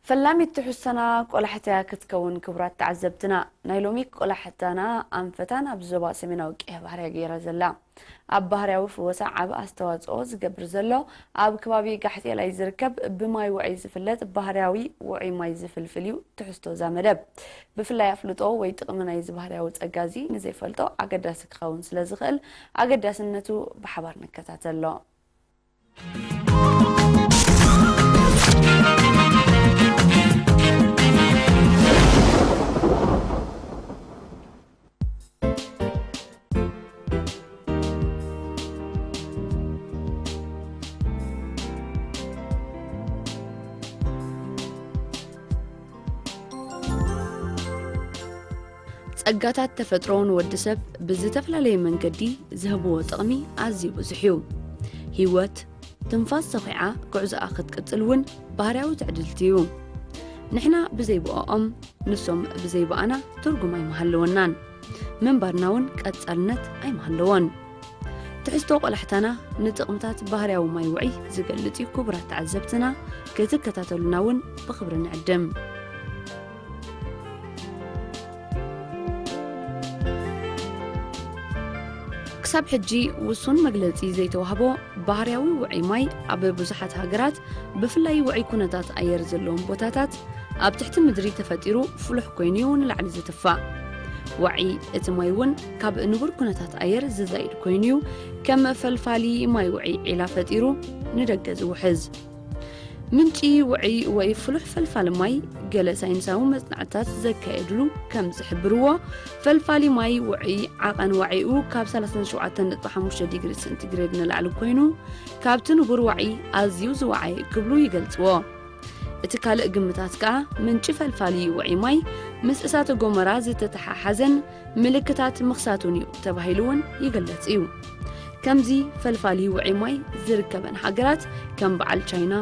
ፈላሚት ትሕዝቶና ቆላሕታ ክትከውን። ክቡራት ተዓዘብትና፣ ናይ ሎሚ ቆላሕታና ኣንፈታ ናብ ዞባ ሰሜናዊ ቀይሕ ባሕሪ ገይራ ዘላ። ኣብ ባህርያዊ ፍወሳ ዓቢ ኣስተዋጽኦ ዝገብር ዘሎ፣ ኣብ ከባቢ ጋሕቴላይ ዝርከብ ብማይ ውዑይ ዝፍለጥ ባህርያዊ ውዑይ ማይ ዝፍልፍል እዩ ትሕዝቶ እዛ መደብ። ብፍላይ ኣፍልጦ ወይ ጥቕሚ ናይዚ ባህርያዊ ጸጋ እዚ ንዘይፈልጦ ኣገዳሲ ክኸውን ስለ ዝኽእል፣ ኣገዳስነቱ ብሓባር ንከታተሎ። ጸጋታት ተፈጥሮ ንወዲ ሰብ ብዝተፈላለየ መንገዲ ዝህብዎ ጥቕሚ ኣዝዩ ብዙሕ እዩ። ህይወት፣ ትንፋስ ሰኺዓ ጉዕዞኣ ክትቅጽል እውን ባህርያዊ ትዕድልቲ እዩ። ንሕና ብዘይ ብኦኦም፣ ንሶም ብዘይ ብኣና ትርጉም ኣይምሃለወናን። ምንባርና እውን ቀጻልነት ኣይምሃለዎን። ትሕዝቶ ቆላሕታና ንጥቕምታት ባህርያዊ ማይ ውዑይ ዝገልጽ እዩ። ክቡራት ተዓዘብትና፣ ክትከታተሉና እውን ብኽብሪ ንዕድም። ክሳብ ሕጂ ውሱን መግለጺ ዘይተዋህቦ ባህርያዊ ውዑይ ማይ ኣብ ብዙሓት ሃገራት፣ ብፍላይ ውዑይ ኩነታት ኣየር ዘለዎም ቦታታት፣ ኣብ ትሕቲ ምድሪ ተፈጢሩ ፍሉሕ ኮይኑ እዩ ንላዕሊ ዝትፋእ። ዋዒ እቲ ማይ እውን ካብ ንቡር ኩነታት ኣየር ዝዛይድ ኮይኑ እዩ ከም ፈልፋሊ ማይ ውዑይ ዒላ ፈጢሩ ንደገ ዝውሕዝ። ምንጪ ውዑይ ወይ ፍሉሕ ፈልፋሊ ማይ፣ ገለ ሳይንሳዊ መጽናዕትታት ዘካየድሉ ከም ዝሕብርዎ፣ ፈልፋሊ ማይ ውዑይ ዓቐን ዋዒኡ ካብ ሰላሳ ሸውዓተ ነጥቢ ሓሙሽተ ዲግሪ ሴንቲግሬድ ንላዕሊ ኮይኑ፣ ካብቲ ንቡር ዋዒ ኣዝዩ ዝወዓየ ክብሉ ይገልጽዎ። እቲ ካልእ ግምታት ከኣ፣ ምንጪ ፈልፋሊ ውዑይ ማይ ምስ እሳተ ጎመራ ዝተተሓሓዘን ምልክታት ምኽሳቱን እዩ ተባሂሉ እውን ይግለጽ እዩ። ከምዚ ፈልፋሊ ውዑይ ማይ ዝርከበን ሃገራት ከም በዓል ቻይና፣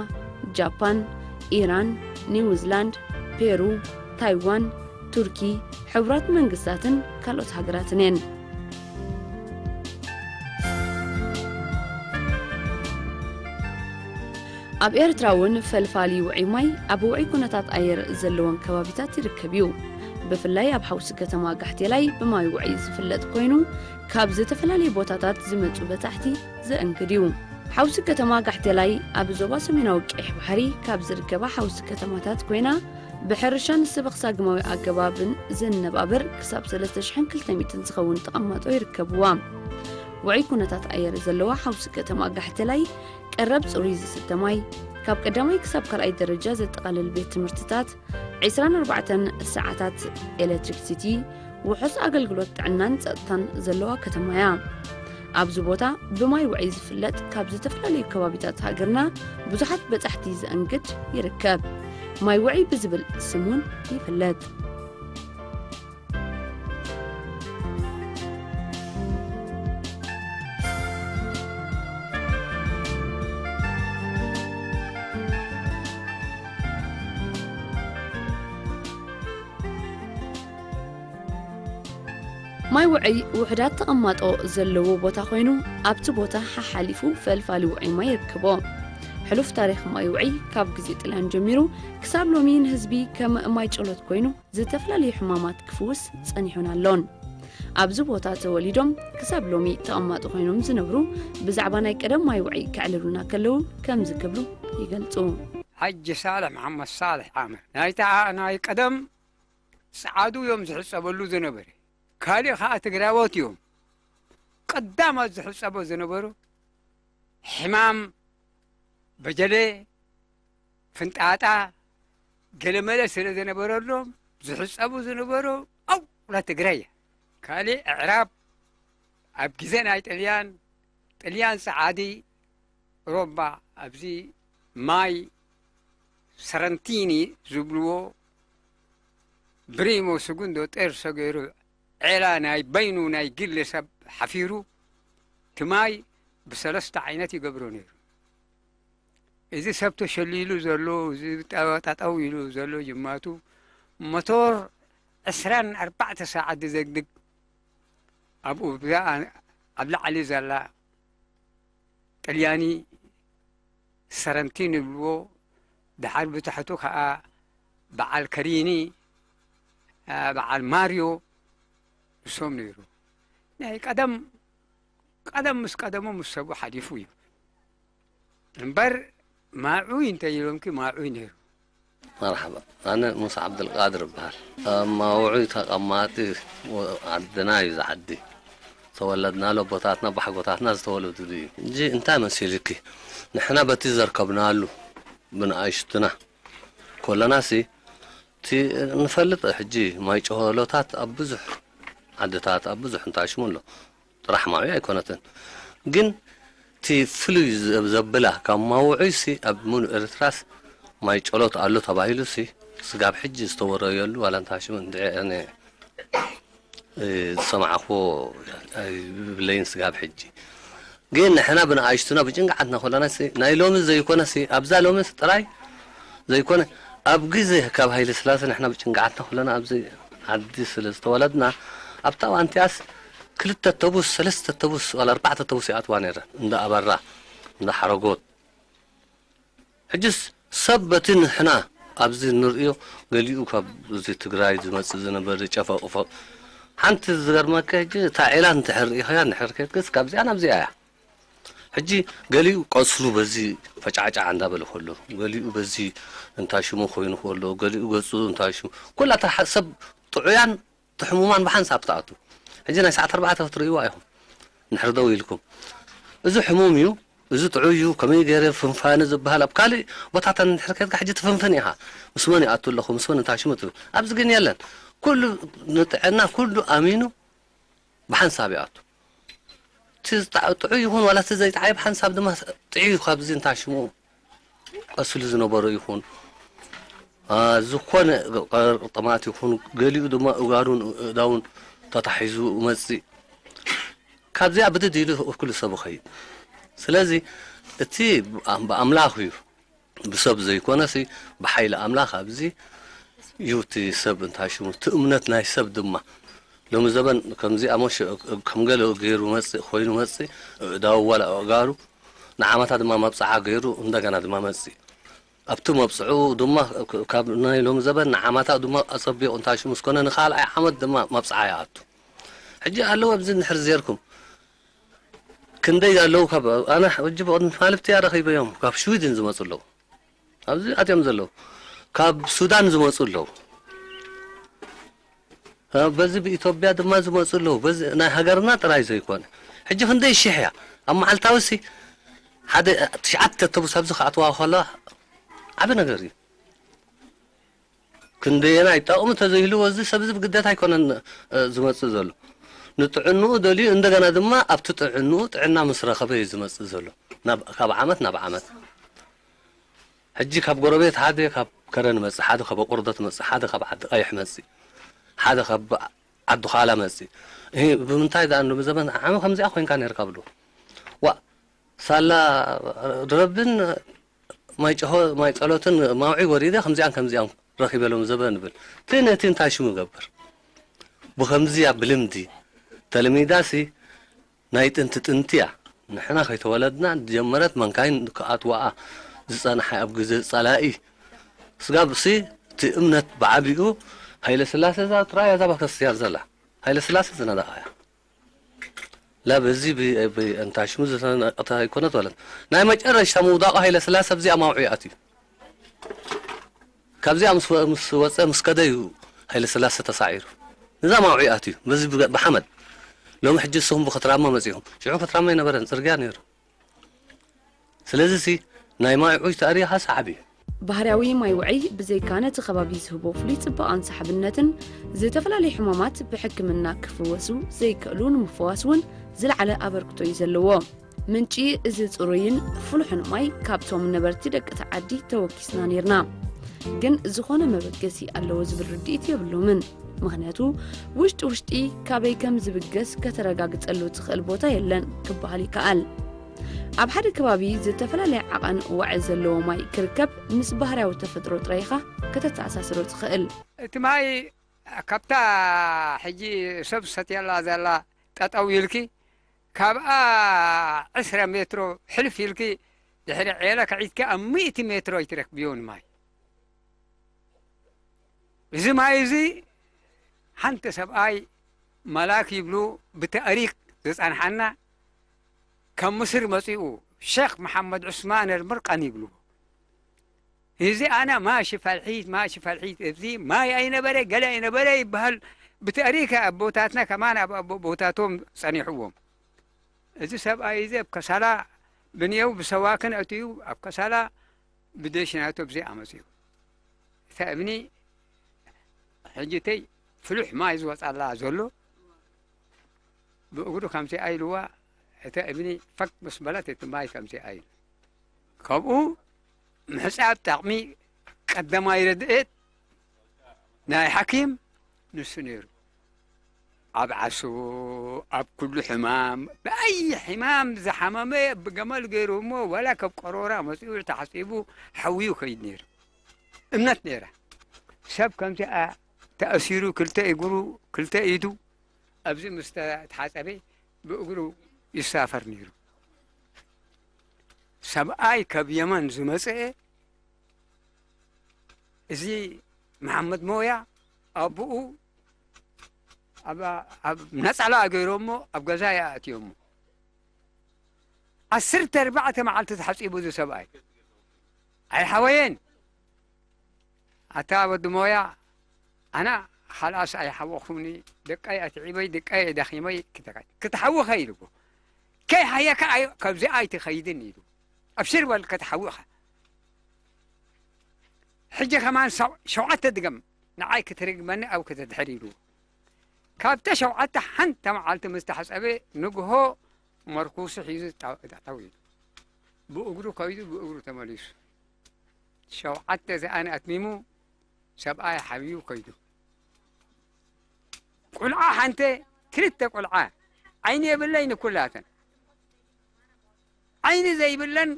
ጃፓን፣ ኢራን፣ ኒውዚላንድ፣ ፔሩ፣ ታይዋን፣ ቱርኪ፣ ሕቡራት መንግስታትን ካልኦት ሃገራትን እየን። ኣብ ኤርትራ እውን ፈልፋሊ ውዑይ ማይ ኣብ ውዑይ ኩነታት ኣየር ዘለዎም ከባቢታት ይርከብ እዩ። ብፍላይ ኣብ ሓውሲ ከተማ ጋሕቴላይ ብማይ ውዑይ ዝፍለጥ ኮይኑ፣ ካብ ዝተፈላለዩ ቦታታት ዝመጹ በጻሕቲ ዘእንግድ እዩ። ሓውሲ ከተማ ጋሕቴላይ ኣብ ዞባ ሰሜናዊ ቀይሕ ባሕሪ ካብ ዝርከባ ሓውሲ ከተማታት ኮይና፣ ብሕርሻን ስብኽ ሳግማዊ ኣገባብን ዝነባበር ክሳብ ሰለስተ ሽሕን ክልተ ሚእትን ዝኸውን ተቐማጦ ይርከብዋ። ውዑይ ኩነታት ኣየር ዘለዋ ሓውሲ ከተማ ጋሕቴላይ፣ ቀረብ ጽሩይ ዝስተ ማይ፣ ካብ ቀዳማይ ክሳብ ካልኣይ ደረጃ ዘጠቓልል ቤት ትምህርትታት፣ ዕስራን ኣርባዕተን ሰዓታት ኤሌክትሪክሲቲ፣ ውሑስ ኣገልግሎት ጥዕናን ጸጥታን ዘለዋ ከተማ እያ። ኣብዚ ቦታ ብማይ ውዑይ ዝፍለጥ ካብ ዝተፈላለዩ ከባቢታት ሃገርና ብዙሓት በጻሕቲ ዘእንግድ ይርከብ። ማይ ውዑይ ብዝብል ስም እውን ይፍለጥ። ማይ ውዑይ ውሑዳት ተቐማጦ ዘለዎ ቦታ ኮይኑ፣ ኣብቲ ቦታ ሓሓሊፉ ፈልፋሊ ውዑይ ማይ ይርክቦ። ሕሉፍ ታሪኽ ማይ ውዑይ ካብ ግዜ ጥልያን ጀሚሩ ክሳብ ሎሚ ንህዝቢ ከም ማይ ጸሎት ኮይኑ፣ ዝተፈላለዩ ሕማማት ክፍውስ ጸኒሑን ኣሎን። ኣብዚ ቦታ ተወሊዶም ክሳብ ሎሚ ተቐማጦ ኮይኖም ዝነብሩ፣ ብዛዕባ ናይ ቀደም ማይ ውዑይ ከዕልሉና ከለዉ ከምዚ ክብሉ ይገልጹ። ሓጂ ሳልሕ መሓመድ ሳልሕ ዓምር፣ ናይታ ናይ ቀደም ጸዓዱ እዮም ዝሕጸበሉ ዝነበረ። ካልእ ኸኣ ትግራዎት እዮም ቀዳሞት ዝሕጸቦ ዝነበሩ። ሕማም በጀለ፣ ፍንጣጣ፣ ገለመለ ስለ ዝነበረሎም ዝሕጸቡ ዝነበሩ ኣውራ ትግራይ እያ። ካልእ ኣዕራብ ኣብ ግዜ ናይ ጥልያን፣ ጥልያን ጸዓዲ ሮባ ኣብዚ ማይ ሰረንቲኒ ዝብልዎ ብሪሞ ስጉንዶ ጤርሶ ገይሩ ዔላ ናይ በይኑ ናይ ግሊ ሰብ ሓፊሩ እቲ ማይ ብሰለስተ ዓይነት ይገብሮ ነይሩ። እዚ ሰብ ተሸሊሉ ዘሎ፣ እዚ ጠ-፣ ጠጠው ኢሉ ዘሎ ጅማቱ ሞቶር ዕስራን ኣርባዕተ ሰዓት ዝዘግድግ ኣብኡ ብዛ ኣብ ላዕሊ ዘላ ጥልያኒ ሰረንቲን ይብልዎ፣ ድሓር ብታሕቱ ከኣ በዓል ከሪኒ፣ አ፣ በዓል ማርዮ፣ ንሶም ነይሩ። ናይ ቀደም፣ ቀደም ምስ ቀደሙ ምስ ሰቡ ሓሊፉ እዩ። እምበር ማዑይ እንተ ኢሎምኪ ማዑይ ነይሩ። መርሓባ፣ ኣነ ሙሳ ዓብደልቃድር እበሃል። ኣብ ማውዑይ ተቐማጢ ወ-፣ ዓድና እዩ፣ እዚ ዓዲ። ዝተወለድናሉ ኣቦታትና፣ ባሕጎታትና ዝተወለዱሉ እዩ። ሕጂ እንታይ መሲልኪ? ንሕና በቲ ዘርከብናሉ ብንኣሽቱና ኮለናሲ፣ እቲ ንፈልጥ ሕጂ ማይ ጨሆሎታት ኣብ ብዙሕ ዓድታት፣ ኣብ ብዙሕ እንታይ ሽሙ ኣሎ። ጥራሕ ማውዒ ኣይኮነትን። ግን እቲ ፍሉይ ዘ-፣ ዘብላ ካብ ማውዒ ሲ ኣብ ሙሉእ ኤርትራስ ማይ ጨሎት ኣሎ ተባሂሉ ሲ ስጋብ ሕጂ ዝተወረየሉ ዋላ እንታይ ሽሙ እንድዒ ኣነ፣ እ፣ ዝሰማዕክዎ ኣይብለይን ስጋብ ሕጂ። ግን ንሕና ብንኣሽቱና ብጭንቅዓትና ኮለና ሲ ናይ ሎሚ ዘይኮነ ሲ ኣብዛ ሎሚ ጥራይ ዘይኮነ ኣብ ግዜ ካብ ሃይለ ስላሴ ንሕና ብጭንቅዓትና ኮለና ኣብዚ ዓዲ ስለ ዝተወለድና ኣብታ እዋን እቲኣስ ክልተ ተቡስ፣ ሰለስተ ተቡስ፣ ዋላ ኣርባዕተ ተቡስ ይኣትዋ ነይረን። እንዳ ኣበራ፣ እንዳ ሓረጎት። ሕጅስ ሰብ በቲ ንሕና ኣብዚ ንርእዮ ገሊኡ ካብ እዚ ትግራይ ዝመጽእ ዝነበረ ጨፈቕፈቕ። ሓንቲ ዝገርመካ ሕጂ እታ ዒላ እንድሕር ርኢኻያ እንድሕር ከድክስ ካብዚኣ ናብዚኣ እያ። ሕጂ ገሊኡ ቀስሉ በዚ ፈጫዕጫዕ እንዳበለ ከሎ፣ ገሊኡ በዚ እንታይ ሽሙ ኮይኑ ከሎ፣ ገሊኡ ገጹ እንታይ ሽሙ፣ ኩላ እታ ሐ-፣ ሰብ ጥዑያን እቲ ሕሙማን ብሓንሳብ ትኣቱ። ሕጂ ናይ ሰዓት ኣርባዕተ ክትርእይዋ ኢኹም። እንድሕር ደው ኢልኩም፣ እዚ ሕሙም እዩ፣ እዚ ጥዑይ እዩ፣ ከመይ ገይረ ፍንፋኒ ዝበሃል ኣብ ካልእ ቦታታት እንድሕር ከድካ ሕጂ ትፍንፍን ኢኻ። ምስ መን ይኣቱ ኣለኹ፣ ምስ መን እንታይ ሽሙ ትብል። ኣብዚ ግን የለን። ኩሉ ንጥዕና ኩሉ ኣሚኑ ብሓንሳብ ይኣቱ። እቲ ዝጣ-፣ ጥዑይ ይኹን ዋላ እቲ ዘይጠዓይ ብሓንሳብ ድማ ጥዑይ እዩ። ካብዚ እንታይ ሽሙ ቀስሉ ዝነበሮ ይኹን፣ አ፣ ዝኾነ ቀርጥማት ይኹን፣ ገሊኡ ድማ እጋሩን እዳውን ተታሒዙ መጽእ። ካብዚኣ ብድድ ኢሉ ኩሉ ሰብ ይኸይድ። ስለዚ እቲ ብኣም-፣ ብኣምላኽ እዩ፣ ብሰብ ዘይኮነሲ ብሓይሊ ኣምላኽ ኣብዚ እዩ እቲ ሰብ እንታይ ሽሙ፣ እቲ እምነት ናይ ሰብ ድማ ሎሚ ዘበን ከምዚኣ ሞሽ ከም ገለ ገይሩ መጽእ፣ ኮይኑ መጽእ፣ እዳው ዋላ ኣእጋሩ ንዓመታ ድማ መብጽዓ ገይሩ እንደገና ድማ መጽእ። ኣብቲ መብጽዑ ድማ ካብ ናይ ሎሚ ዘበን ንዓመታ ድማ ኣጸቢቑ እንታይ ሽሙ ምስ ኮነ ንኻልኣይ ዓመት ድማ መብጽዓ ይኣቱ። ሕጂ ኣለዉ ኣብዚ እንድሕር ዜርኩም ክንደይ ኣለዉ ካብ ኣነ ሕጂ ብቕድሚ ማለፍቲ እያ ረኺበዮም ካብ ሽዊድን ዝመጹ ኣለዉ። ኣብዚ ኣትዮም ዘለዉ ካብ ሱዳን ዝመጹ ኣለዉ። እ፣ በዚ ብኢትዮጵያ ድማ ዝመጹ ኣለዉ። በዚ ናይ ሃገርና ጥራይ ዘይኮነ። ሕጂ ክንደይ ሽሕ እያ ኣብ መዓልታዊ ሲ ሓደ ትሽዓተ ኣውቶቡስ ኣብዚ ክኣትዋ ከለዋ ዓቢ ነገር እዩ። ክንደየናይ ጠቕሚ ተዘይህልዎ እዚ ሰብ እዚ ብግደታ ኣይኮነን፣ እ፣ ዝመጽእ ዘሎ። ንጥዕንኡ ደልዩ እንደገና ድማ ኣብቲ ጥዕንኡ ጥዕና ምስ ረኸበ እዩ ዝመጽእ ዘሎ። ናብ፣ ካብ ዓመት ናብ ዓመት። ሕጂ ካብ ጎረቤት ሓደ ካብ ከረን መጽእ፣ ሓደ ካብ ኣቁርደት መጽእ፣ ሓደ ካብ ዓዲ ቀይሕ መጽእ፣ ሓደ ካብ ዓዲ ኻላ መጽእ። እህ፣ ብምንታይ ደኣ እንዶ ዘበን ዓሚ ከምዚኣ ኮይንካ ነርካ ብሉ። ዋእ፣ ሳላ ድረብን ማይ ጨሆ፣ ማይ ጸሎትን ማውዒ ወሪደ ከምዚኣን ከምዚኣን ረኺበ ሎም ዘበን ብል። እቲ ነቲ እንታይ ሽሙ ይገብር? ብኸምዚያ ብልምዲ ተለሚዳሲ ናይ ጥንቲ ጥንቲ እያ። ንሕና ከይተወለድና ዝጀመረት መንካይን ክኣትዋኣ ዝጸንሓ ኣብ ግዜ ጸላኢ ስጋብ ሲ እቲ እምነት ብዓቢኡ ሃይለ ስላሴ እዛ ጥራይ እያ እዛ ቤተክርስትያን ዘላ። ሃይለ ስላሴ ዝነደቓ እያ። ላ በዚ ብ-፣ ብ-፣ እንታይ ሽሙ ዝተነቀተ ኣይኮነት በለት። ናይ መጨረሽታ ምውዳቑ ሃይለ ስላሴ ኣብዚኣ ማውዒ ኣትዩ። ካብዚኣ ምስ ወ-፣ ምስ ወጸ፣ ምስ ከደ እዩ ሃይለ ስላሴ ተሳዒሩ። እዛ ማውዒ ኣትዩ። በዚ ብገ-፣ ብሓመድ። ሎሚ ሕጂ ንስኹም ብኸትራማ መጺኹም። ሽዑ ከትራማ ኣይነበረን፣ ጽርግያ ነይሩ። ስለዚ ሲ ናይ ማይ ዑይ ተኣሪኻ ሰዓቢ። ባህርያዊ ማይ ውዕይ ብዘይካ ነቲ ከባቢ ዝህቦ ፍሉይ ጽባቐን ሰሓብነትን፣ ዝተፈላለዩ ሕማማት ብሕክምና ክፍወሱ ዘይከእሉ ንምፍዋስ እውን ዝለዓለ ኣበርክቶ እዩ ዘለዎ። ምንጪ እዚ ጽሩይን ፍሉሕን ማይ ካብቶም ነበርቲ ደቂ እቲ ዓዲ ተወኪስና ነይርና። ግን ዝኾነ መበገሲ ኣለዎ ዝብል ርድኢት የብሎምን። ምኽንያቱ ውሽጢ ውሽጢ ካበይ ከም ዝብገስ ከተረጋግጸሉ ትኽእል ቦታ የለን ክበሃል ይከኣል። ኣብ ሓደ ከባቢ ዝተፈላለየ ዓቐን ዋዒ ዘለዎ ማይ ክርከብ ምስ ባህርያዊ ተፈጥሮ ጥራይ ኢኻ ከተተኣሳስሮ ትኽእል። እቲ ማይ ካብታ ሕጂ ሰብ ዝሰትየላ ዘላ ጠጠው ኢልኪ፣ ካብኣ ዕስራ ሜትሮ ሕልፍ ኢልኪ ድሕሪ ዔላ ከዒትኪ ኣብ ሚእቲ ሜትሮ ኣይትረክብዮን ማይ። እዚ ማይ እዚ ሓንቲ ሰብኣይ መላክ ይብሉ ብተእሪክ ዝጸንሓና ካብ ምስር መጺኡ ሸክ መሓመድ ዑስማን ኣልምርቃን ይብሉ። እዚ ኣና ማሺ ፈልሒት ማሺ ፈልሒት እዚ ማይ ኣይነበረ ገለ ኣይነበረ ይበሃል። ብተእሪክ ኣቦታትና ከማን ኣብ ቦታቶም ጸኒሕዎም። እዚ ሰብኣይ እዚ ኣብ ከሳላ ብንየው ብሰዋክን ኣትዩ ኣብ ከሳላ ብደሽ ናቶ ብዘይ ኣመፅኡ እታ እብኒ ሕጂ ተይ ፍሉሕ ማይ ዝወፃላ ዘሎ ብእግሩ ከምዚኣ ኢልዋ። እታ እብኒ ፈክ ምስ በለት እቲ ማይ ከምዚኣ ኢሉ ካብኡ ምሕፃብ ጠቕሚ ቀዳማይ ረድኤት ናይ ሓኪም ንሱ ነይሩ። ኣብ ዓሶ ኣብ ኩሉ ሕማም ብኣይ ሕማም ዝሓመመ ብገመል ገይሩ እሞ ዋላ ካብ ቆሮራ መፂኡ ተሓፂቡ ሓውዩ ከይድ ነይሩ። እምነት ነይራ። ሰብ ከምዚኣ ተኣሲሩ ክልተ እግሩ ክልተ ኢዱ ኣብዚ ምስ ተሓፀበ ብእግሩ ይሳፈር ነይሩ። ሰብኣይ ካብ የመን ዝመፀ እዚ መሓመድ ሞያ ኣቦኡ ኣብ ነፃላ ገይሮሞ ኣብ ገዛ ይኣእትዮሞ። ዓሰርተ ኣርባዕተ መዓልቲ ተሓፂቡ እዚ ሰብኣይ ኣይሓወየን። ኣታ ወዲ ሞያ ኣና ካልኣስ ኣይሓወኹኒ ደቀይ ኣትዒበይ ደቀይ ደኺመይ ክትሓውኸ ኢልዎ። ከይ ሓየካ ካብዚ ኣይትኸይድን ኢሉ። ኣብሽር በል ከተሓውኸ ሕጂ ከማን ሸውዓተ ድገም ንዓይ ክትርግመኒ ኣብ ከተድሕር ኢሉ። ካብተ ሸውዓተ ሓንተ መዓልቲ ምስ ተሓፀበ ንግሆ መርኩሱ ሒዙ ጠጠው ኢሉ። ብእግሩ ከይዱ ብእግሩ ተመሊሱ። ሸውዓተ ዝኣን ኣትሚሙ ሰብኣይ ሓብዩ ከይዱ። ቁልዓ ሓንተ ክልተ ቁልዓ ዓይኒ የብለይ ንኩላተን ዓይኒ ዘይብለን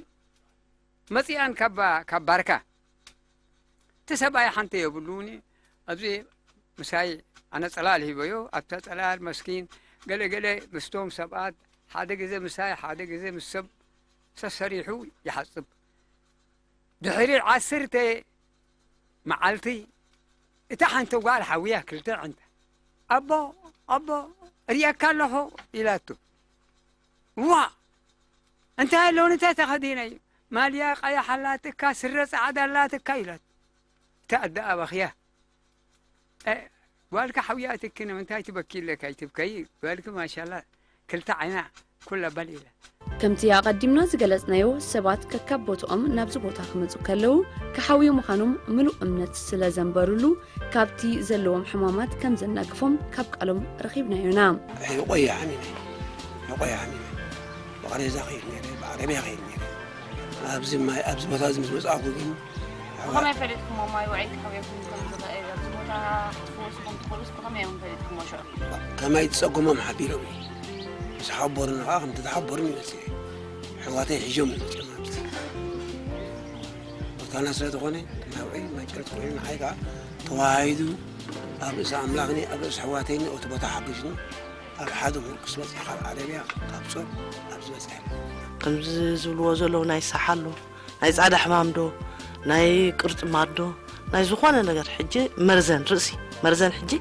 መፂኣን ካብ ባርካ እቲ ሰብኣይ ሓንቲ የብሉኒ ኣብዚ ምሳይ ኣነ ፀላል ሂበዮ ኣብታ ፀላል መስኪን ገለገለ ምስቶም ሰብኣት ሓደ ግዜ ምሳይ ሓደ ግዜ ምስ ሰብ ሰሰሪሑ ይሓፅብ ድሕሪ ዓስርተ መዓልቲ እታ ሓንቲ ጓል ሓውያ ክልተ ዕንተ ኣቦ ኣቦ እርየካ ኣለኹ ኢላቱ ዋ እንታይ ኣለውን እንታይ ተኸዲነ እዩ ማልያ ቀያሕ ኣላትካ ስረ ፃዕዳ ኣላትካ ኢላት እታ ኣደ ኣበኽያ ጓልካ ሓውያ ትኪ ንምንታይ ትበኪ ኣለካ ይትብከይ ጓልኪ ማሻላ ክልተ ዓይና ኩላ በል ኢላ ከምቲ ኣቐዲምና ዝገለጽናዮ ሰባት ከካብ ቦትኦም ናብዚ ቦታ ክመጹ ከለዉ ክሓውዩ ምዃኖም ምሉእ እምነት ስለ ዘንበሩሉ ካብቲ ዘለዎም ሕማማት ከም ዘናግፎም ካብ ቃሎም ረኺብናዮና። ሕቆያ ሓሚመ ሕቆያ ሓሚመ ብቓሬዛ ኸይድ ነይረ ብዓረብያ ኸይድ ነይረ ኣብዚ ማይ ኣብዚ ቦታ እዚ ምስ መጻእኩ ግን ብኸመይ ፈሊጥኩሞ ማይ ውዒ ክሕውየኩም ከም ዝኽእል ኣብዚ ቦታ ክትፍወሱ ከም ትኽእሉስ ብኸመይ እዮም ፈሊጥኩሞ ሽዑ? ከማይ ዝጸገሞም ሓቢሮም እዩ ምስ ሓቦሩኒ ከዓ ከምቲ ዝሓቦሩኒ ይመስል እዩ ኣሕዋተይ ሒዞም እዮም መፅኦም ኣብቲ ቦታና ስለ ዝኾነ ናብዒ ማጨረት ኮይኑ ንዓይ ከዓ ተዋሂዱ ኣብ ርእሲ ኣምላኽኒ ኣብ ርእሲ ኣሕዋተይኒ እቲ ቦታ ሓጊዝኒ ኣብ ሓደ ምርኩስ በፂሐ ካብ ዓረብያ ካብ ፆር ኣብዚ በፂሐ ከምዚ ዝብልዎ ዘለዉ ናይ ሰሓሉ ናይ ፃዕዳ ሕማም ዶ ናይ ቅርጥማት ዶ ናይ ዝኾነ ነገር ሕጂ መርዘን ርእሲ መርዘን ሕጂ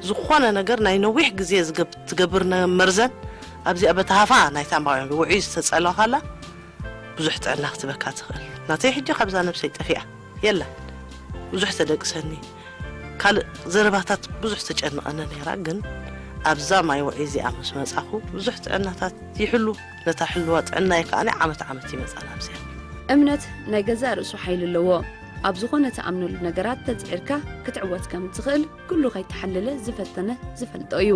ዝኾነ ነገር ናይ ነዊሕ ግዜ ትገብር መርዘን ኣብዚኣ በታ ሃፋ ናይታ ውዑይ ዝተፀለኻላ ብዙሕ ጥዕና ክትበካ ትኽእል ናተይ ሕጂ ካብዛ ነብሰይ ጠፊኣ የላ ብዙሕ ተደቅሰኒ ካልእ ዘረባታት ብዙሕ ተጨንቐኒ ነይራ ግን ኣብዛ ማይ ውዒ እዚኣ ምስ መፃኹ ብዙሕ ጥዕናታት ይሕሉ ነታ ሕልዋ ጥዕናይ ከኣ ዓመት ዓመት ይመፃ ናብዚኣ። እምነት ናይ ገዛእ ርእሱ ሓይሊ ኣለዎ። ኣብ ዝኾነ ትኣምነሉ ነገራት ተጽዒርካ ክትዕወት ከም እትኽእል ኩሉ ከይተሓለለ ዝፈተነ ዝፈልጦ እዩ።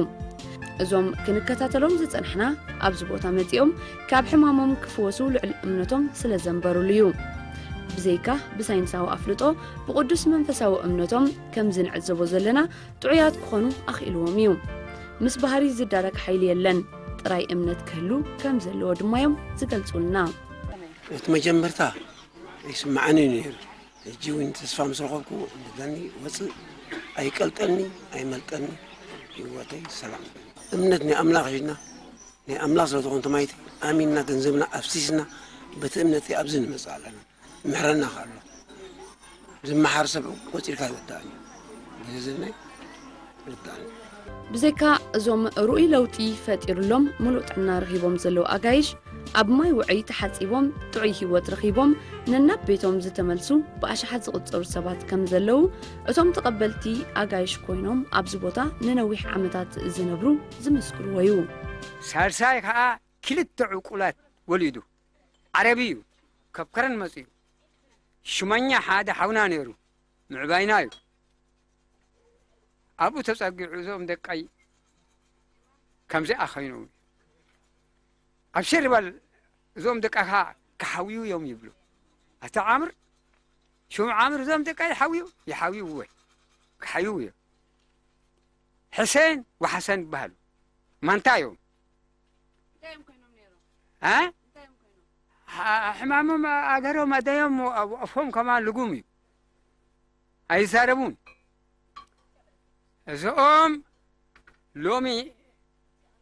እዞም ክንከታተሎም ዝጸናሕና ኣብዚ ቦታ መጺኦም ካብ ሕማሞም ክፍወሱ ልዑል እምነቶም ስለ ዘንበሩሉ እዩ። ብዘይካ ብሳይንሳዊ ኣፍልጦ ብቕዱስ መንፈሳዊ እምነቶም ከም ዝንዕዘቦ ዘለና ጥዑያት ክኾኑ ኣኽኢልዎም እዩ። ምስ ባህሪ ዝዳረግ ሓይሊ የለን። ጥራይ እምነት ክህሉ ከም ዘለዎ ድማ እዮም ዝገልጹልና። እቲ መጀመርታ ይስምዓኒ እዩ ነይሩ። ሕጂ እውን ተስፋ ምስ ረኸብኩ እንድለኒ ወፅእ ኣይቀልጠኒ ኣይመልጠኒ ህይወተይ ሰላም እምነት ናይ ኣምላኽ ሒዝና ናይ ኣምላኽ ስለ ዝኾነ ተማይቲ ኣሚንና ገንዘብና ኣፍሲስና በቲ እምነት ኣብዚ ንመፅእ ኣለና። ምሕረና ከሎ ዝመሓር ሰብ ቆፂርካ ይወዳእን እዩ። ግዜ ዝብለይ ርዳእኒ። ብዘይካ እዞም ርኡይ ለውጢ ፈጢሩሎም ምሉእ ጥዕና ረኺቦም ዘለዉ ኣጋይሽ፣ ኣብ ማይ ውዑይ ተሓጺቦም ጥዑይ ህይወት ረኺቦም ነናብ ቤቶም ዝተመልሱ ብኣሽሓት ዝቑጸሩ ሰባት ከም ዘለዉ፣ እቶም ተቐበልቲ ኣጋይሽ ኮይኖም ኣብዚ ቦታ ንነዊሕ ዓመታት ዝነብሩ ዝምስክርዎ እዩ። ሳልሳይ ከዓ ክልተ ዕቁላት ወሊዱ። ዓረቢ እዩ፣ ካብ ከረን መፂኡ። ሽመኛ ሓደ ሓውና ነይሩ፣ ምዕባይና እዩ። ኣብኡ ተፀጊዑ፣ እዞም ደቀይ ከምዚኣ ኮይኖም፣ ኣብሽር በል፣ እዞም ደቀኻ ክሓውዩ እዮም ይብሉ። ኣታ ዓምር፣ ሽሙ ዓምር፣ እዞም ደቀይ ይሓውዩ? ይሓውዩ እወ፣ ክሓዩ እዮም። ሕሴን ወሓሰን ይበሃሉ፣ ማንታ እዮም። እ? ሕ- ሕማሞም ኣገሮም ኣደዮም፣ ኣፎም ከማን ልጉም እዩ፣ ኣይዛረቡን። እዚኦም ሎሚ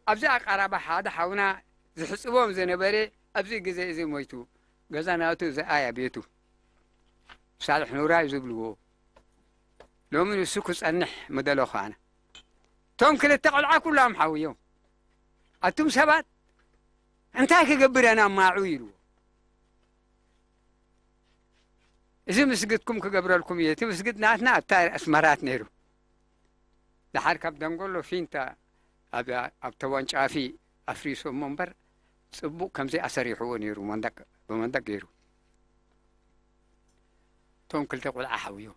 ኣብዚ ኣቃራባ ሓደ ሓውና ዝሕፅቦም ዝነበረ ኣብዚ ግዜ እዚ ሞይቱ፣ ገዛ ናቱ ዝኣያ ቤቱ ሳልሕ ኑራ እዩ ዝብልዎ። ሎሚ ንሱ ክፀንሕ ምደለኹ ኣነ። እቶም ክልተ ቆልዓ ኩሎም ሓውዮም። ኣቱም ሰባት እንታይ ክገብር ኣና ማዑ ኢልዎ። እዚ ምስግድኩም ክገብረልኩም እየ። እቲ ምስግድ ናትና ኣብታ ኣስመራት ነይሩ። ደሓር ካብ ደንጎሎ ፊንታ ኣብ፣ ኣብ ተወንጫፊ ኣፍሪሶሞ እምበር ፅቡቕ ከምዚ ኣሰሪሕዎ ነይሩ፣ መንደቅ ብመንደቅ ገይሩ። እቶም ክልተ ቆልዓ ሓውዮ።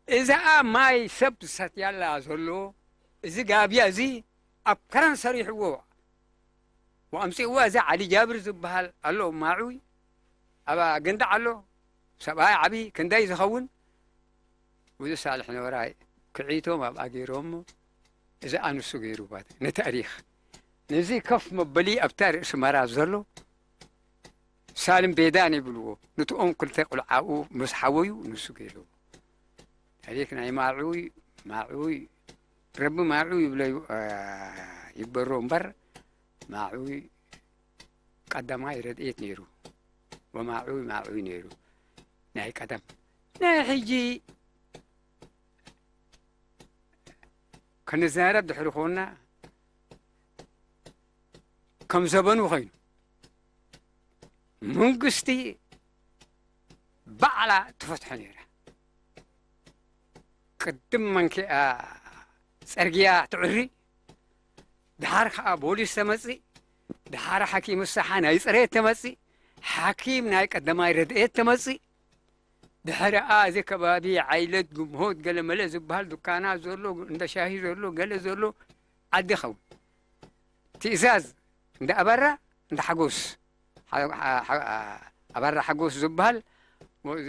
እዛኣ ማይ ሰብ ዝሰትያላ ዘሎ፣ እዚ ጋብያ እዚ ኣብ ከረን ሰሪሕዎ። ወኣምፅእዋ እዚ ዓሊ ጃብር ዝበሃል ኣሎ፣ ማዑይ ኣብ ገንዳዕ ኣሎ፣ ሰብኣይ ዓብዪ ክንደይ ዝኸውን፣ ወዚ ሳልሕ ነበራይ ክዒቶም ኣብኣ ገይሮሞ። እዚ ኣንሱ ገይሩባት ንታሪኽ። ነዚ ከፍ መበሊ ኣብታ ርእሲ መራ ዘሎ ሳልም ቤዳን ይብልዎ። ንትኦም ክልተ ቁልዓኡ ምስ ሓወዩ ንሱ ገይርዎ። ታሪኽ ናይ ማዑይ፣ ማዑይ፣ ረቢ ማዑይ ይብለዩ፣ እ፣ ይበሮ እምበር፣ ማዑይ ቀዳማይ ረድኤት ነይሩ። ወማዑይ ማዑይ ነይሩ። ናይ ቀደም። ናይ ሕጂ ክንዛረብ ድሕሪ ኮና ከም ዘበኑ ኮይኑ መንግስቲ ባዕላ ትፈትሖ ነይራ። ቅድም መንኪኣ ጸርግያ ትዕሪ፣ ድሓር ከኣ ቦሊስ ተመጽእ፣ ድሓር ሓኪም ሳሓ ናይ ጽሬት ተመጽእ፣ ሓኪም ናይ ቀዳማይ ረድኤት ተመጽእ። ድሕሪኣ እዚ ከባቢ ዓይለት፣ ግምሆት፣ ገለመለ ዝበሃል ዱካናት ዘሎ፣ እንዳ ሻሂ ዘሎ፣ ገለ ዘሎ ዓዲ ኸውን። ትእዛዝ እንዳ ኣበራ፣ እንዳ ሓጎስ፣ ሓ-፣ ሓ-፣ ሓ-፣ ኣበራ ሓጎስ ዝበሃል፣ እዚ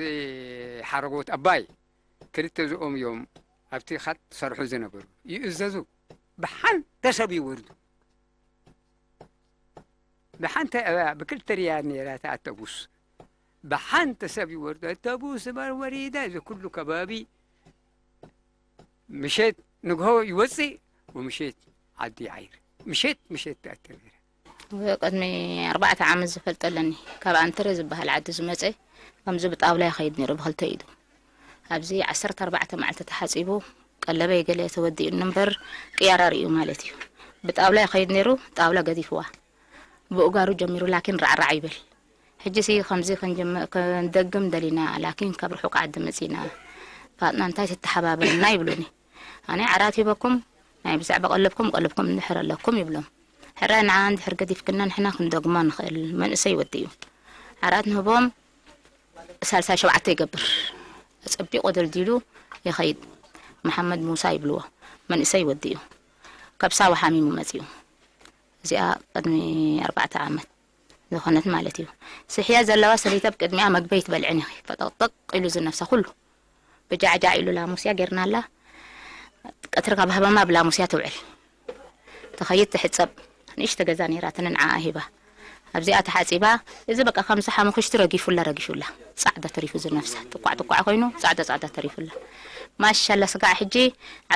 ሓረጎት ኣባይ፣ ክልተ እዚኦም እዮም ኣብቲ ኻት ሰርሑ ዝነበሩ። ይእዘዙ። ብሓንተ ሰብ ይወርዱ። ብሓንተ፣ ብክልተ ሪያል ነይራ እታ ኣተቡስ። ብሓንተ ሰብ ይወርዱ። ኣተቡስ እምበር ወሪዳ፣ እዚ ኩሉ ከባቢ ምሸት ንግሆ ይወፅእ፣ ወምሸት ዓዲ ይዓይር። ምሸት፣ ምሸት ትኣቲ ነይራ። ቅድሚ ኣርባዕተ ዓመት ዝፈልጦ ኣለኒ። ካብ ኣንተረ ዝበሃል ዓዲ ዝመፀ፣ ከምዚ ብጣውላ ይኸይድ ነይሩ ብኽልተ ኢዱ። ኣብዚ ዓሰርተ ኣርባዕተ መዓልቲ ተሓፂቡ፣ ቀለበይ ገለ ተወዲኡ እምበር ቅያራር እዩ ማለት እዩ። ብጣውላ ይኸይድ ነይሩ፣ ጣውላ ገዲፍዋ። ብእጋሩ ጀሚሩ ላኪን ራዕራዕ ይብል። ሕጂ ሲ ከምዚ ክንጅም-፣ ክንደግም ደሊና፣ ላኪን ካብ ርሑቕ ዓዲ መጺና። ፋጥና እንታይ ትተሓባበርና ይብሉኒ። ኣነ ዓራት ሂበኩም፣ ናይ ብዛዕባ ቀለብኩም፣ ቀለብኩም እንድሕር ኣለኩም ይብሎም። ሕራይ ንዓ እንድሕር ገዲፍክና ንሕና ክንደግሞ ንኽእል፣ መንእሰይ ወዲ እዩ። ዓራት ንህቦም፣ ሳልሳይ ሸውዓተ ይገብር። ኣጸቢቑ ደልዲሉ ይኸይድ። መሓመድ ሙሳ ይብልዎ፣ መንእሰይ ወዲ እዩ። ካብ ሳዋ ሓሚሙ መጺኡ። እዚኣ ቅድሚ ኣርባዕተ ዓመት ዝኾነት ማለት እዩ። ስሕያ ዘለዋ ሰበይቲ ኣብ ቅድሚኣ መግቢ ኣይትበልዕን ኢኺ። ፈጠቕጠቕ ኢሉ ዝነብሳ ኩሉ። ብጃዕጃዕ ኢሉ ላሙስያ ጌርናላ። ቀትሪ ካብ ሃባማ ብላሙስያ ትውዕል። ትኸይድ ትሕጸብ። ንእሽቶ ገዛ ነይራትኒ ንዓኣ ሂባ። ኣብዚኣ ተሓጺባ። እዚ በቃ ከምዚ ሓሙኽሽቲ ረጊፉላ ረጊፉላ። ጻዕዳ ተሪፉ ዝነብሳ። ጥቋዕ ጥቋዕ ኮይኑ ጻዕዳ ጻዕዳ ተሪፉላ። ማሻላ ስጋዕ ሕጂ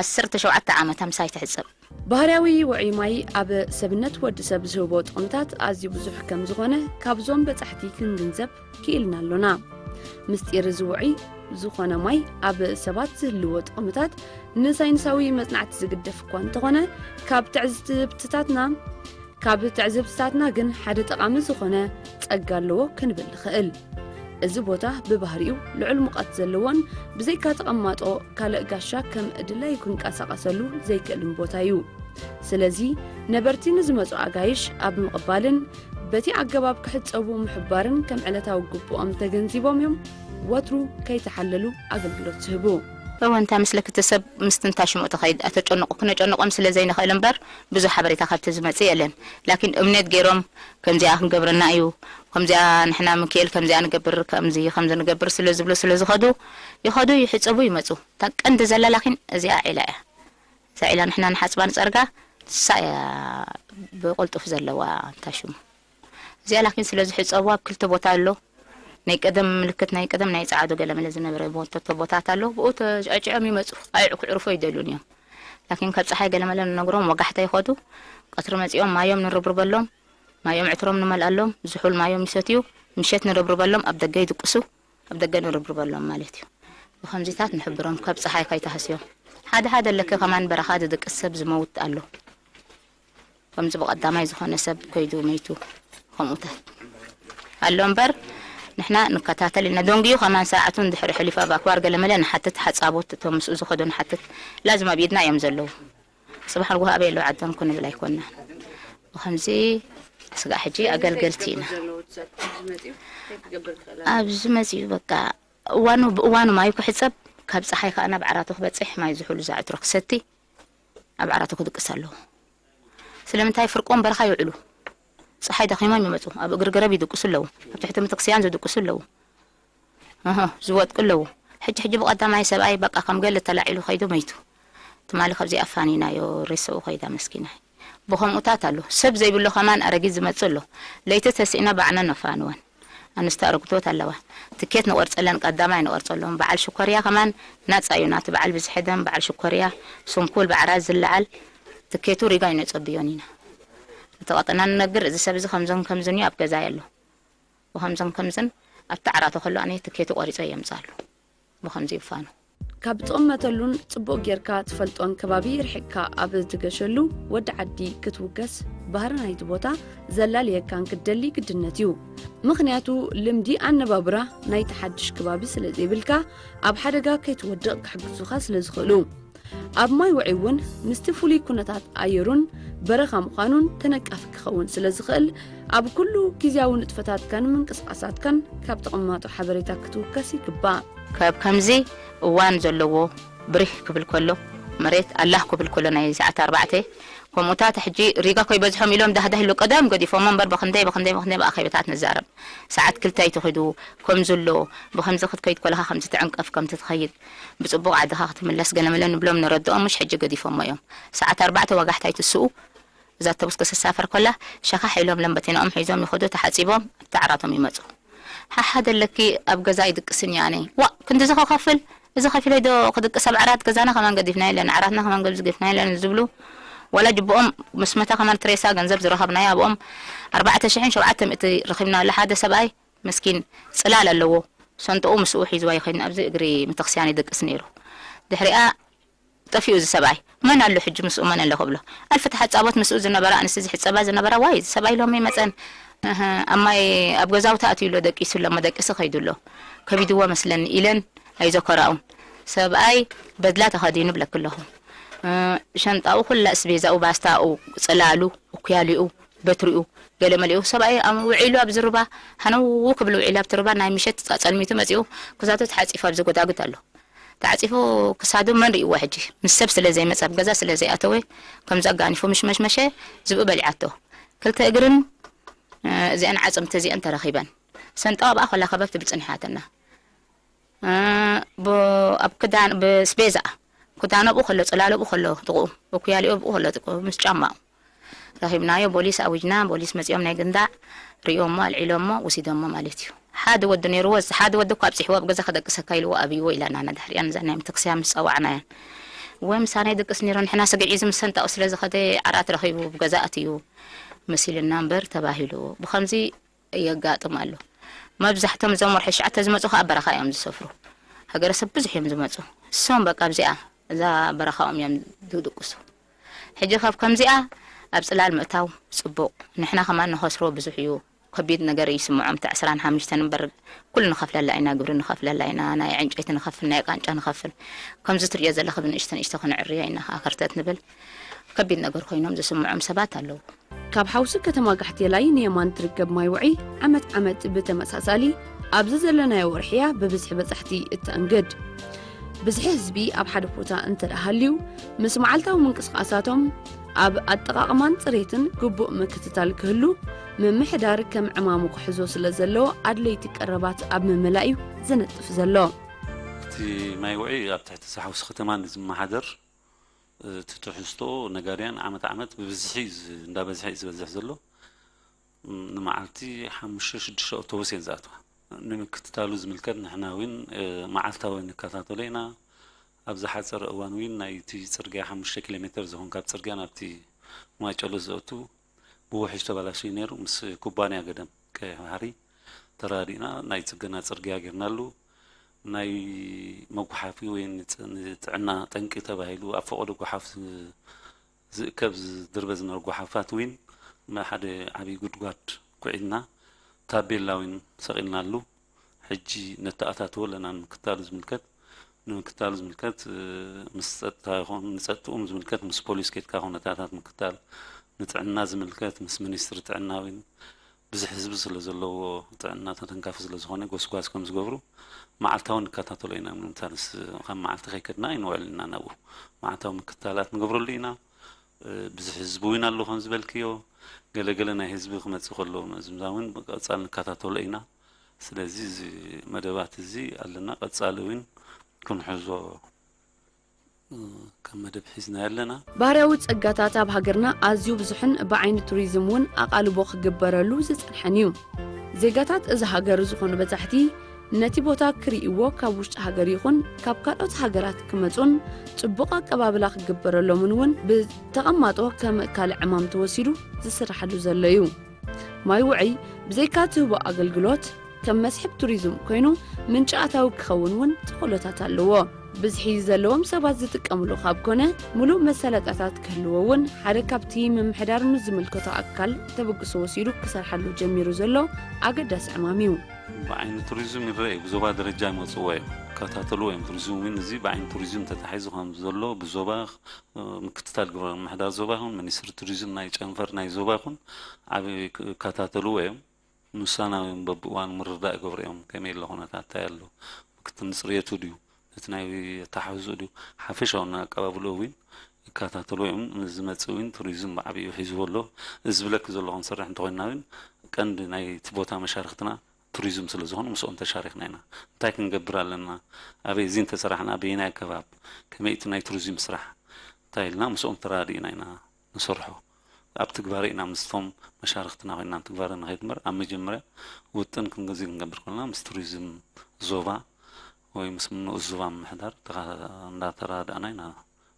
ዓሰርተ ሸውዓተ ዓመታ ምሳይ ትሕጸብ። ባህርያዊ ውዑይ ማይ ኣብ ሰብነት ወዲ ሰብ ዝህቦ ጥቕምታት ኣዝዩ ብዙሕ ከም ዝኾነ ካብዞም በጻሕቲ ክንግንዘብ ክኢልና ኣሎና። ምስጢር እዚ ውዑይ ዝኾነ ማይ ኣብ ሰባት ዝህልዎ ጥቕምታት ንሳይንሳዊ መጽናዕቲ ዝግደፍ እኳ እንተኾነ፣ ካብ ትዕዝብትታትና ካብ ትዕዝብትታትና ግን ሓደ ጠቓሚ ዝኾነ ጸጋ ኣለዎ ክንብል ንኽእል። እዚ ቦታ ብባህሪኡ ልዑል ሙቐት ዘለዎን ብዘይካ ተቐማጦ ካልእ ጋሻ ከም ድላዩ ክንቀሳቐሰሉ ዘይክእልን ቦታ እዩ። ስለዚ ነበርቲ ንዝመጹ ኣጋይሽ ኣብ ምቕባልን በቲ ኣገባብ ክሕጸቡ ምሕባርን ከም ዕለታዊ ግቡኦም ተገንዚቦም እዮም ወትሩ ከይተሓለሉ ኣገልግሎት ዝህቡ። እወ፣ እንታይ መስለኪ፣ እቲ ሰብ ምስቲ እንታሽሙ ተኸይድ ኣተጨንቑ ክነጨንቖም ስለ ዘይንኽእል እምበር ብዙሕ ሓበሬታ ካብቲ ዝመጽእ የለን። ላኪን እምነት ገይሮም ከምዚኣ ክንገብረና እዩ፣ ከምዚኣ ንሕና ምክኤል ከምዚኣ ንገብር፣ ከምዚ ከምዚ ንገብር ስለ ዝብሉ ስለ ዝኸዱ ይኸዱ፣ ይሕጸቡ፣ ይመጹ። እታ ቀንዲ ዘላ ላኪን እዚኣ ዒላ እያ። እዛ ዒላ ንሕና ንሓጽባ ንጸርጋ፣ እሳ እያ ብቕልጡፍ ዘለዋ እንታሽሙ። እዚኣ ላኪን ስለ ዝሕጸቡ ኣብ ክልተ ቦታ ኣሎ። ናይ ቀደም ምልክት ናይ ቀደም ናይ ጸዓዱ ገለመለ ዝነበረ ቦቶቶ ቦታት ኣሎ። ብኡ ተጨዕጭዖም ይመጹ። ኣይዕ ክዕርፎ ይደሉን እዮም። ላኪን ካብ ጸሓይ ገለመለ ንነግሮም ወጋሕታ ይኸዱ። ቀትሪ መጺኦም ማዮም ንርብርበሎም። ማዮም ዕትሮም ንመልኣሎም። ዝሑል ማዮም ይሰትዩ። ምሸት ንርብርበሎም። ኣብ ደገ ይድቅሱ። ኣብ ደገ ንርብርበሎም ማለት እዩ። ብኸምዚታት ንሕብሮም ካብ ጸሓይ ካይተሃስዮም። ሓደ ሓደ ለከ ከማን በረኻ ዝድቅስ ሰብ ዝመውት ኣሎ። ከምዚ ብቐዳማይ ዝኾነ ሰብ ከይዱ መይቱ ከምኡታት ኣሎ እምበር ንሕና ንከታተል ኢና። ደንጉዩ ከማን ሰዓቱ እንድሕሪ ሕሊፉ ኣብ ኣክባር ገለመለ ንሓትት፣ ሓጻቦት እቶም ምስኡ ዝኸዱ ንሓትት። ላዝም ኣብ ኢድና እዮም ዘለዉ። ጽባሕ ንግሆ ኣበይ ኣለዉ ዓዶም ክንብል ኣይኮንናን። ብኸምዚ ስጋዕ ሕጂ ኣገልገልቲ ኢና። ኣብዚ መጺኡ በቃ እዋኑ ብእዋኑ ማዩ ክሕጸብ፣ ካብ ጸሓይ ከኣ ናብ ዓራቱ ክበጽሕ ማይ ዝሑል ዝዕትሮ ክሰቲ ኣብ ዓራቱ ክድቅስ ኣለዎ። ስለምንታይ ፍርቆም በረኻ ይውዕሉ። ጸሓይ ደኺሞም ይመጹ። ኣብ እግሪ ገረብ ይድቅሱ ኣለዉ። ኣብ ትሕቲ ቤተክርስትያን ዝድቅሱ ኣለዉ። እህ፣ ዝወድቁ ኣለዉ። ሕጂ ሕጂ ብቐዳማይ ሰብኣይ በቃ ከም ገለ ተላዒሉ ከይዱ መይቱ። ትማሊ ካብዚ ኣፋኒናዮ ሬሳኡ ከይዳ መስኪናይ። ብኸምኡታት ኣሎ። ሰብ ዘይብሎ ከማን ኣረጊት ዝመጽእ ኣሎ። ለይቲ ተሲእና ባዕና ነፋንወን። ኣንስቲ ኣረግቶት ኣለዋ። ትኬት ንቆርጸለን ቀዳማይ ንቆርጸሎም። በዓል ሽኮርያ ከማን ናጻ እዩ። ናቲ በዓል ብዝሒ ደም በዓል ሽኮርያ፣ ስንኩል፣ ባዕራት ዝለዓል ትኬቱ ሪጋ እዩ ነጸብዮን ኢና። እቲ ቀጠና ንነግር፣ እዚ ሰብ እዚ ከምዞን ከምዝን እዩ ኣብ ገዛይ ኣሎ። ብኸምዞን ከምዝን ኣብቲ ዓራቶ ከሎ ኣነ ትኬቱ ቆሪጸ የምጻሉ። ብኸምዚ ይፋኑ። ካብ ዝቕመተሉን ጽቡቕ ጌርካ ትፈልጦን ከባቢ ርሒቕካ ኣብ ትገሸሉ ወዲ ዓዲ ክትውከስ ባህሪ ናይቲ ቦታ ዘላልየካን ክትደሊ ግድነት እዩ። ምኽንያቱ ልምዲ ኣነባብራ ናይቲ ሓድሽ ከባቢ ስለ ዘይብልካ ኣብ ሓደጋ ከይትወድቕ ክሕግዙኻ ስለ ዝኽእሉ። ኣብ ማይ ውዒ እውን ምስቲ ፍሉይ ኩነታት ኣየሩን በረኻ ምዃኑን ተነቃፊ ክኸውን ስለ ዝኽእል ኣብ ኩሉ ግዜያዊ ንጥፈታትካን ምንቅስቓሳትካን ካብ ተቐማጦ ሓበሬታ ክትውከስ ይግባእ። ካብ ከምዚ እዋን ዘለዎ ብሪህ ክብል ከሎ፣ መሬት ኣላህ ክብል ከሎ ናይ ሰዓት ኣርባዕተ፣ ከምኡታት ሕጂ ሪጋ ከይበዝሖም ኢሎም ዳህዳህ ኢሎ ቀደም ገዲፎሞ እምበር ብኽንደይ ብኽንደይ ብኽንደይ ብኣኼባታት ንዛረብ። ሰዓት ክልተ ኣይትኺዱ፣ ከምዚ ኣሎ፣ ብኸምዚ ክትከይድ ከለኻ ከምዚ ትዕንቀፍ፣ ከምዚ ትኸይድ፣ ብጽቡቕ ዓድኻ ክትምለስ ገለመለ ንብሎም ንረድኦም፣ ምሽ ሕጂ ገዲፎሞ እዮም። ሰዓት ኣርባዕተ ወጋሕታ ኣይትስኡ፣ እዛ ኣውቶቡስ ክትሳፈር ከላ ሸኻሕ ኢሎም ለምበቲናኦም ሒዞም ይኸዱ፣ ተሓጺቦም ኣብቲ ዓራቶም ይመጹ። ሓሓደ ኣለኪ ኣብ ገዛ ይድቅስን እየ ኣነ። ዋእ ክንድዚ ክኸፍል፣ እዚ ከፊለይ ዶ ክድቅስ ኣብ ዓራት ገዛና ከማን ገዲፍናዮ ኣለና፣ ዓራትና ከማን ገዲፍናዮ ኣለና ዝብሉ። ዋላ ጅብኦም ምስ መታ ከማን ትሬሳ ገንዘብ ዝረኸብናዮ ኣብኦም ኣርባዕተ ሽሕን ሸውዓተ ሚእቲ ረኺብና ኣሎ። ሓደ ሰብኣይ መስኪን ጽላል ኣለዎ፣ ሰንጠኡ ምስኡ ሒዝዋ ይኸይድ፣ ኣብዚ እግሪ ቤተክርስትያን ይድቅስ ነይሩ። ድሕሪኣ ጠፊኡ እዚ ሰብኣይ። መን ኣሎ ሕጂ ምስኡ መን ኣሎ ክብሎ። ኣልፊ ተሓጻቦት ምስኡ ዝነበራ ኣንስቲ ዝሕጸባ ዝነበራ ዋይ እዚ ሰብኣይ ሎሚ መጸን። እህ፣ ኣብ ማይ ኣብ ገዛውቲ ኣትዩ ኣሎ ደቂሱ ኣሎ መደቀሲ ከይዱ ኣሎ። ከቢድዎ መስለኒ ኢለን ኣይዘከራኡን። ሰብኣይ በድላ ተኸዲኑ ብለኪ ኣለኹ። እ፣ ሸንጣኡ ኩላ እስቤዛኡ ባስታኡ ጽላሉ እኩያሊኡ በትሪኡ ገለ መሊኡ ሰብኣይ ኣብ ውዒሉ ኣብዚ ሩባ ሃነው ክብል ውዒሉ ኣብቲ ሩባ ናይ ምሸት ጸ-፣ ጸልሚቱ መጺኡ ክዛቱ ተሓጺፉ ኣብዚ ጎዳጉድ ኣሎ። ተዓጺፉ ክሳዱ መን ርእይዎ ሕጂ? ምስ ሰብ ስለ ዘይመጸ፣ ኣብ ገዛ ስለ ዘይኣተወ፣ ከምዚ ኣጋኒፉ ምስ መሽመሸ፣ ዝብኢ በሊዓቶ። ክልተ እግርን፣ እ፣ እዚአን ዓጽምቲ እዚአን ተረኺበን። ሰንጣ ኣብኣ ኮላ ከበብ ትብል ጸኒሓትና። እ፣ ብ-፣ ኣብ ክዳን፣ ብስቤዛ፣ ክዳኑ ኣብኡ ከሎ፣ ጽላሉ ኣብኡ ከሎ ጥቕኡ፣ እኩያሊኡ ኣብኡ ከሎ ጥቕኡ፣ ምስ ጫማኡ። ረኺብናዮ፣ ቦሊስ ኣዊጅና፣ ቦሊስ መጺኦም ናይ ግንዳዕ ርእዮሞ፣ ኣልዒሎሞ፣ ወሲዶሞ ማለት እዩ። ሓደ ወዲ ነይርዎ፣ እዚ ሓደ ወዲ እኮ ኣብጺሕዎ፣ ኣብ ገዛ ከደቅሰካ ኢልዎ ኣብይዎ ኢላና፣ ንድሕሪኣን እዛ ናይ ምትክስያ ምስ ጸዋዕናየን። ወይ ምሳና ይድቅስ ነይሩ፣ ንሕና ስግዒ እዚ ምስ ሰንጣኡ ስለ ዝኸደ ዓራት ረኺቡ፣ ኣብ ገዛ ኣትዩ መሲልና እምበር ተባሂሉ። ብኸምዚ የጋጥም ኣሎ። መብዛሕቶም እዞም ወርሒ ትሽዓተ ዝመፁ ከዓ ኣብ በረኻ እዮም ዝሰፍሩ። ሃገረሰብ ብዙሕ እዮም ዝመፁ። እሶም በቃ ኣብዚኣ እዛ በረኻኦም እዮም ዝድቅሱ። ሕጂ ካብ ከምዚኣ ኣብ ፅላል ምእታው ፅቡቕ። ንሕና ከማን ንኸስሮ ብዙሕ እዩ። ከቢድ ነገር ይስምዖም። እታ ዕስራን ሓሙሽተን እምበር ኩሉ ንኸፍለላ ኢና፣ ግብሪ ንኸፍለላ ኢና፣ ናይ ዕንጨይቲ ንኸፍል፣ ናይ ቃንጫ ንኸፍል። ከምዚ ትርእዮ ዘለኺ ብንእሽተ ንእሽተ ክንዕርዮ ኢና፣ ኣኸርተት ንብል። ከቢድ ነገር ኮይኖም ዝስምዖም ሰባት ኣለዉ። ካብ ሓውሲ ከተማ ጋሕቴላይ ንየማን ትርከብ ማይ ውዒ ዓመት ዓመት ብተመሳሳሊ ኣብዚ ዘለናዮ ወርሒ እያ ብብዝሒ በጻሕቲ እተኣንግድ። ብዝሒ ህዝቢ ኣብ ሓደ ቦታ እንተ ደኣ ሃልዩ፣ ምስ መዓልታዊ ምንቅስቓሳቶም ኣብ ኣጠቓቕማን ጽሬትን ግቡእ ምክትታል ክህሉ፣ ምምሕዳር ከም ዕማሙ ክሕዞ ስለ ዘለዎ ኣድለይቲ ቀረባት ኣብ ምምላእ እዩ ዝነጥፍ ዘሎ። እቲ ማይ ውዒ ኣብ ትሕቲ ሓውሲ ከተማ ንዝመሓደር፣ እቲ ትሕዝቶ ነጋድያን ዓመት ዓመት ብብዝሒ ዝ-፣ እንዳበዝሐ እዩ ዝበዝሕ ዘሎ። እም፣ ንመዓልቲ ሓሙሽተ ሽዱሽተ ኣውቶቡስ እየን ዝኣትዋ። ንምክትታሉ ዝምልከት ንሕና እውን፣ እ፣ መዓልታዊ ንከታተሎ ኢና። ኣብ ዝሓጸረ እዋን እውን ናይቲ ጽርግያ ሓሙሽተ ኪሎ ሜትር ዝኸውን ካብ ጽርግያ ናብቲ ማጨሎ ዘእቱ ብውሕጅ ተበላሽዩ ነይሩ። ምስ ኩባንያ ገደም ቀይሕ ባሕሪ ተራዲእና ናይ ጽገና ጽርግያ ጌርናሉ። ናይ መጉሓፊ ወይ ንጽ-፣ ንጥዕና ጠንቂ ተባሂሉ ኣብ ፈቐዶ ጓሓፍ ዝ-፣ ዝእከብ ዝድርበ ዝነበረ ጓሓፋት እውን ሓደ ዓብዪ ጉድጓድ ኩዒልና ታቤላ እውን ሰቒልናሉ። ሕጂ ነተኣታትዎ ኣለና ንምክታሉ ዝምልከት። ንምክታሉ ዝምልከት፣ እ፣ ምስ ጸጥታ ይኹን ንጸጥትኡም ዝምልከት ምስ ፖሊስ ኬድካ ይኹን ነታታት ምክታል፣ ንጥዕና ዝምልከት ምስ ሚኒስትሪ ጥዕና እውን ብዙሕ ህዝቢ ስለ ዘለዎ ጥዕና ተተንካፊ ስለ ዝኾነ ጎስጓስ ከም ዝገብሩ መዓልታዊ ንከታተሎ ኢና። ንምንታይ ምስ ከም መዓልቲ ከይከድና ኣይንውዕልን ኢና ናብኡ። መዓልታዊ ምክታላት ንገብረሉ ኢና። እ፣ ብዙሕ ህዝቢ እውን ኣሎ ከም ዝበልክዮ፣ ገለገለ ናይ ህዝቢ ክመጽእ ከሎ መዝምዛ እውን ብቀጻል ንከታተሎ ኢና። ስለዚ እዚ መደባት እዚ ኣለና፣ ቀጻሊ እውን ክንሕዞ፣ እ፣ ከም መደብ ሒዝና ኣለና። ባህርያዊ ጸጋታት ኣብ ሃገርና ኣዝዩ ብዙሕን ብዓይኒ ቱሪዝም እውን ኣቓልቦ ክግበረሉ ዝጸንሐን እዩ። ዜጋታት እዚ ሃገር ዝኾኑ በጻሕቲ ነቲ ቦታ ክርእይዎ ካብ ውሽጢ ሃገር ይኹን ካብ ካልኦት ሃገራት ክመጹን ጽቡቕ ኣቀባብላ ክግበረሎምን እውን ብተቐማጦ ከም ካልእ ዕማም ተወሲዱ ዝስራሓሉ ዘሎ እዩ። ማይ ውዕይ ብዘይካ ትህቦ ኣገልግሎት ከም መስሕብ ቱሪዝም ኮይኑ ምንጪ ኣታዊ ክኸውን እውን ተኽእሎታት ኣለዎ። ብዝሒ ዘለዎም ሰባት ዝጥቀምሉ ካብ ኮነ፣ ምሉእ መሳለጥያታት ክህልዎ እውን ሓደ ካብቲ ምምሕዳር ምስ ዝምልከቶ ኣካል ተበግሶ ወሲዱ ክሰርሓሉ ጀሚሩ ዘሎ ኣገዳሲ ዕማም እዩ። ብዓይኒ ቱሪዝም ይረአ እዩ። ብዞባ ደረጃ ይመፅዎ እዮም፣ ይከታተልዎ እዮም። ቱሪዝም እውን እዚ ብዓይኒ ቱሪዝም ተታሒዙ ከም ዘሎ ብዞባ፣ እ፣ ምክትታል ግብረ ምምሕዳር ዞባ ይኹን ሚኒስትሪ ቱሪዝም ናይ ጨንፈር ናይ ዞባ ይኹን ዓብዪ ይከታተልዎ እዮም። ንሳና እውን በብእዋኑ ምርዳእ ይገብሩ እዮም። ከመይ ኣሎ ኩነታት፣ እንታይ ኣሎ፣ ምክትል ንፅርየቱ ድዩ፣ እቲ ናይ ኣተሓሕዝኡ ድዩ፣ ሓፈሻዊ ኣቀባብልኡ እውን ይከታተሉ እዮም። ንዝመፅእ እውን ቱሪዝም ብዓብይኡ ሒዝዎ ኣሎ። እዚ ዝብለኪ ዘለኹ ክንሰርሕ እንተኾይንና እውን ቀንዲ ናይቲ ቦታ መሻርክትና ቱሪዝም ስለ ዝኾኑ ምስኦም ተሻሪኽና ኢና። እንታይ ክንገብር ኣለና፣ ኣበይ እዚ እንተሰራሕና፣ ኣበየናይ ከባብ፣ ከመይ እቲ ናይ ቱሪዝም ስራሕ፣ እንታይ ኢልና ምስኦም ተራዲእና ኢና ንሰርሖ። ኣብ ትግባረ ኢና ምስቶም መሻርክትና ኮይና ትግባረ ንኸይድ እምበር፣ ኣብ መጀመርያ ውጥን ክንገዚ ክንገብር ከለና ምስ ቱሪዝም ዞባ ወይ ምስ ንኡስ ዞባ ምምሕዳር ተኻ-፣ እንዳተራዳእና ኢና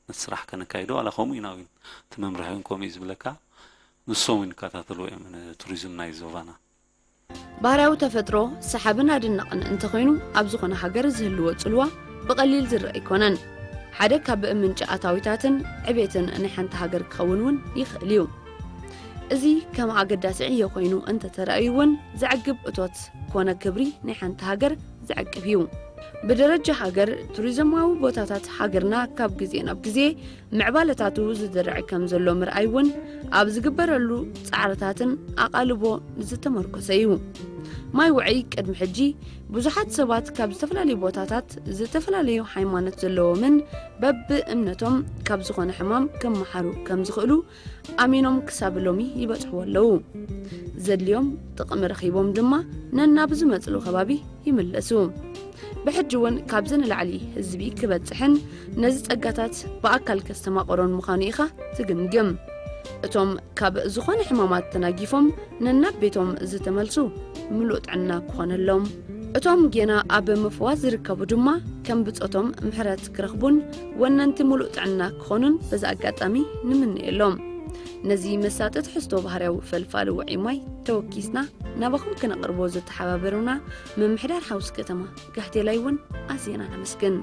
ነቲ ስራሕ ከነካይዶ። ዋላ ከምኡ ኢና እውን እቲ መምርሒ እውን ከምኡ እዩ ዝብለካ። ንሶም እውን ይከታተልዎ እዮም ንቱሪዝም ናይ ዞባና። ባህርያዊ ተፈጥሮ ሰሓብን ኣድናቕን እንተኾይኑ፣ ኣብ ዝኾነ ሃገር ዝህልዎ ጽልዋ ብቐሊል ዝረኣ ኣይኮነን። ሓደ ካብ ምንጪ ኣታዊታትን ዕቤትን ናይ ሓንቲ ሃገር ክኸውን እውን ይኽእል እዩ። እዚ ከም ኣገዳሲ ዕዮ ኮይኑ እንተተራእዩ እውን፣ ዘዕግብ እቶት ኮነ ክብሪ ናይ ሓንቲ ሃገር ዘዕቅብ እዩ። ብደረጃ ሃገር፣ ቱሪዝማዊ ቦታታት ሃገርና ካብ ግዜ ናብ ግዜ ምዕባለታቱ ዝድርዕ ከም ዘሎ ምርኣይ እውን ኣብ ዝግበረሉ ጻዕርታትን ኣቓልቦ ዝተመርኮሰ እዩ። ማይ ውዕይ ቅድሚ ሕጂ ብዙሓት ሰባት ካብ ዝተፈላለዩ ቦታታት፣ ዝተፈላለዩ ሃይማኖት ዘለዎምን በብእምነቶም ካብ ዝኾነ ሕማም ክመሓሩ ከም ዝኽእሉ ኣሚኖም ክሳብ ሎሚ ይበጽሕዎ ኣለዉ። ዘድልዮም ጥቕሚ ረኺቦም ድማ ነናብ ዝመጽሉ ከባቢ ይምለሱ። ብሕጂ እውን ካብዚ ንላዕሊ ህዝቢ ክበጽሕን ነዚ ጸጋታት ብኣካል ከስተማቕሮን ምዃኑ ኢኻ ትግምግም። እቶም ካብ ዝኾነ ሕማማት ተናጊፎም ነናብ ቤቶም ዝተመልሱ ምሉእ ጥዕና ክኾነሎም፣ እቶም ጌና ኣብ ምፍዋስ ዝርከቡ ድማ ከም ብጾቶም ምሕረት ክረኽቡን ወነንቲ ምሉእ ጥዕና ክኾኑን በዚ ኣጋጣሚ ንምነየሎም። ነዚ መሳጢ ትሕዝቶ ባህርያዊ ፈልፋሊ ውዑይ ማይ ተወኪስና ናባኹም ክነቕርቦ ዝተሓባበሩና ምምሕዳር ሓውሲ ከተማ ጋህቴላይ እውን ኣዝና ነመስግን።